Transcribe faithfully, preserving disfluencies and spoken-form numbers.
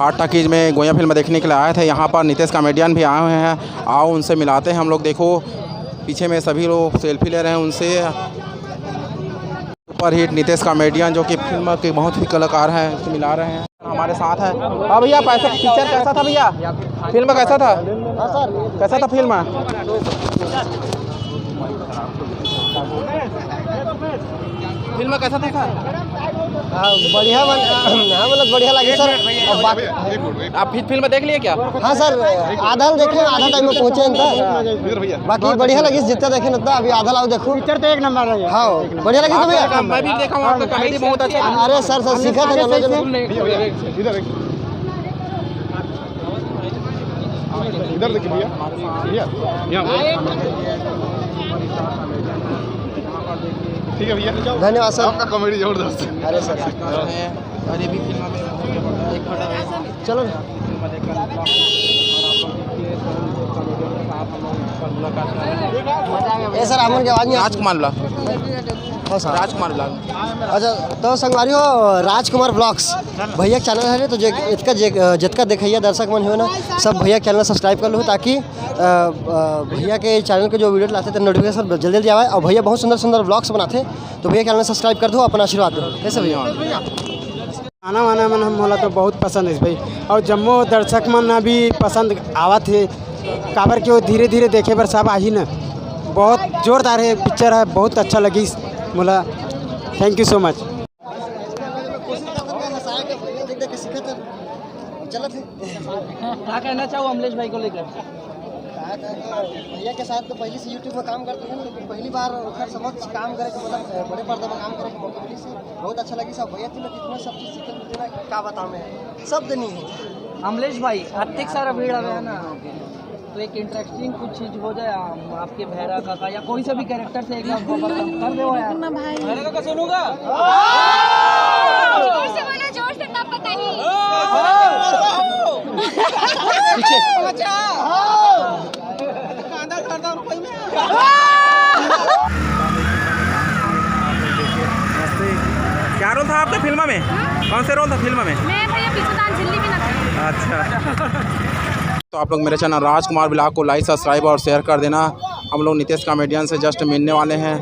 Art talkies में गोया film देखने के लिए आए थे। यहाँ पर नितेश कॉमेडियन भी आए हुए हैं, आओ उनसे मिलाते हैं हम लोग। देखो पीछे में सभी लोग सेल्फी ले रहे हैं उनसे। सुपरहिट नितेश कॉमेडियन जो कि फिल्म के बहुत ही कलाकार हैं, उनसे मिला रहे हैं। हमारे साथ है। हाँ भैया, पैसा, पिक्चर कैसा था भैया? फिल्म कैसा था? हाँ सर। कैसा था फिल्म? फिल्म कैसा था सर? हाँ, बढ़िया बन-, हाँ, मतलब बढ़िया लगी सर। अब बाकी आप फिर फिल्म देख लिए क्या? हाँ सर, आधा देखे, आधा टाइम में पहुँचे हैं तो। इधर भैया। बाकी बढ़िया लगी, जितना देखे ना उतना, अभी आधा लाओ देखो। पिक्चर तो एक नंबर है। हाँ, बढ़िया लगी तो भैया। मैं भी देखा हूँ, आपका कॉमेडी बहुत अच्छा है। अरे सर, सर सीखा था ना, इधर एक, इधर देखिए भैया, भैया, यहाँ। ठीक है भैया, धन्यवाद सर। आपका कॉमेडी जबरदस्त है। अरे सर, अरे भी फिल्म में एक घंटा है। चलो ना। ए सर, आप मन के आवाज नहीं आ-, राजकुमार ब्लॉग। हाँ सर। राजकुमार ब्लॉग। अच्छा, तो संगवारी हो, राजकुमार ब्लॉग्स भैया के चैनल है, तो जे, इतका जे, जितका देखैया दर्शक मन हो ना, सब भैया के चैनल सब्सक्राइब कर लो, ताकि अ, अ, भैया के चैनल के जो वीडियो लाते थे नोटिफिकेशन जल्दी जल्दी आवे। और भैया बहुत सुंदर सुंदर ब्लॉग्स बनाते, तो भैया के चैनल सब्सक्राइब कर दो, अपना आशीर्वाद दो। कैसे भैया? गाना वाना मन हम मोला तो बहुत पसंद है भाई, और जम्मो दर्शक मन भी पसंद आवत है, काबर कि वो धीरे धीरे देखे बर सब आही न। बहुत जोरदार है पिक्चर, है बहुत अच्छा लगी मोला। Thank you so much। कोशिश करत हन हंसाए के, भैया देख देख के सीखत हन, चलत है। क्या कहना चाहो अमलेश भाई को लेकर? भैया के साथ तो पहले से YouTube में काम करते हैं, लेकिन पहली बार ओकर समक्ष काम करे के, मतलब बड़े पर्दा में काम करे के मौका मिली से बहुत अच्छा लगी। सब भैया तीनों कितना सब चीज सीखे मिलते ना, क्या बताऊं मैं, शब्द नहीं है। अमलेश भाई, अतिक सारा भीड़ आवे है ना, तो एक इंटरेस्टिंग कुछ चीज हो जाए, हम आपके भैरा काका या कोई सा भी कैरेक्टर से एक बार कर दो यार। ना भाई। भैरा काका सुनूंगा। जोर से बोलो, जोर से, तब पता नहीं। पीछे। क्या रोल था आपका फिल्म में? कौन से रोल था फिल्म में? मैं भैया पीछे दान झिल्ली भी ना थी। अच्छा। तो आप लोग मेरे चैनल राजकुमार ब्लॉग को लाइक, सब्सक्राइब और शेयर कर देना। हम लोग नितेश कॉमेडियन से जस्ट मिलने वाले हैं।